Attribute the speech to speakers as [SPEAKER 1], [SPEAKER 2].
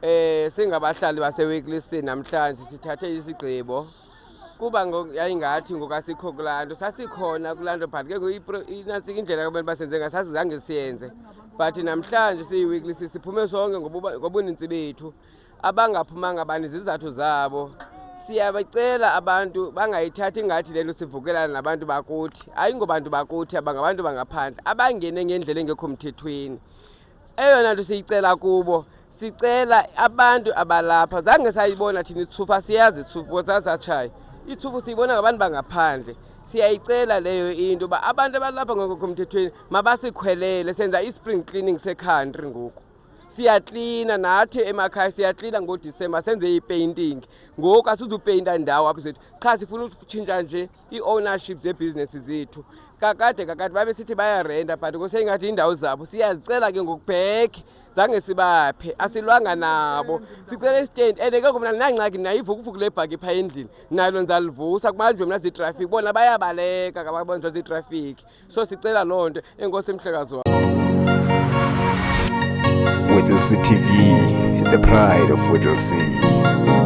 [SPEAKER 1] Singabahlali baseWeekly namhlanje sithathe isigqibo kuba yayingathi ngoku asikho kulaa nto. Sasikhona kulaa nto, but ke ngoku inantsika indlela abantu basenze ngayo, sasizange siyenze. But namhlanje siyiWeekly siphume sonke ngobunintsi bethu. Abangaphumanga banezizathu zabo. Siyabacela abantu bangayithathi ingathi le nto sivukelana nabantu bakuthi. Ayingobantu bakuthi aba, ngabantu bangaphandle abangene ngendlela engekho mthethweni. Eyona nto siyicela kubo, sicela abantu abalapha, zange sayibona thina itsufu, asiyazi itsufu, sasatshaya itsufu, siyibona ngabantu bangaphandle. Siyayicela leyo into uba abantu abalapha ngokukho mthethweni mabasikhwelele. Senza i-spring cleaning se-country ngoku, siyaklina nathi emakhaya, siyaklina ngoDisemba, senze i-painting. Ngoku asizupeyinta ndawo apho zethu, qha sifuna utshintsha nje ii-ownership zeebhizinesi zethu. Kakade babesithi bayarenta, but kuseyingathi iindawo zabo. Siyazicela ke ngoku back, zange sibaphe, asilwanga nabo, sicela istendi. And ke ngoku mna ndinangxaki nayo ivukuvuku le bhaki phaa endlini, nalo ndizalivusa kubanjwe mna ziitrafiki, bona bayabaleka kababanjwa ziitrafiki. So sicela loo nto. Enkosi, mhlekazi wam.
[SPEAKER 2] Whittlesea TV, the pride of Whittlesea.